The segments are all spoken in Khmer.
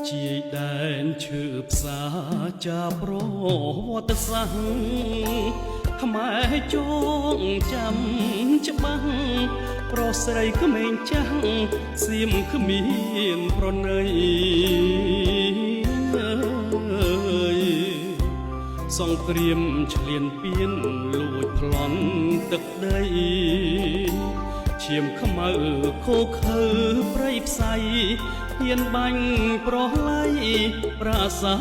ជាយដែនឈឺផ្សាចាប្រវត្តិសាស្ត្រខ្មែរចងចាំច្បាស់ ប្រុសស្រីក្មេងចាស់សៀមគ្មានប្រណីអើយ សង្គ្រាមឆ្លៀនពៀនលួចប្លន់ទឹកដីឈាមខ្មៅខូខើព្រៃផ្សៃហ៊ានបាញ់ប្រឡ័យប្រាសា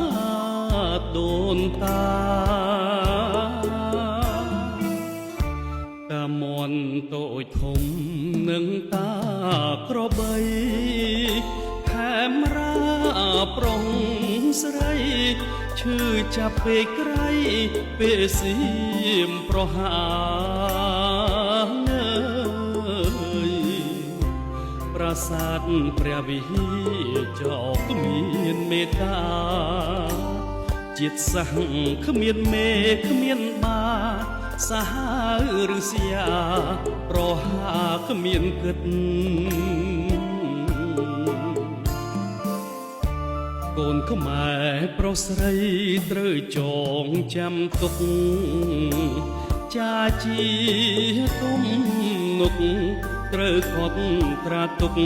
ទដូនតា តាមន់តូចធំនឹងតាក្របីខេមរាប្រុងស្រីឈឺចាប់ពេកក្រៃពេលសៀមប្រហារអើយ ប្រាសាទព្រះវិហារចោគ្មានមេត្តា ជាតិសាសន៍គ្មានមេគ្មានបាសាហាវឬសយាប្រហាគ្មានគិតកូនខ្មែរប្រុសស្រីត្រូវចងចាំទុកចាជាទុំនុកត្រូវកត់ត្រាទុក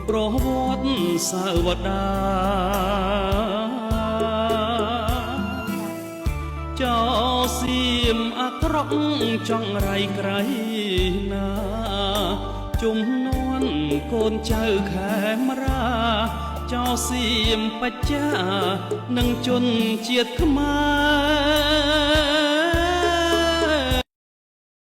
ប្រវត្តិសាវតា ចោសៀមអាក្រក់ចង់រៃក្រៃណាជំនាន់កូនចៅខេមរាចោសៀមបច្ចានឹងជនជាតិខ្មែរ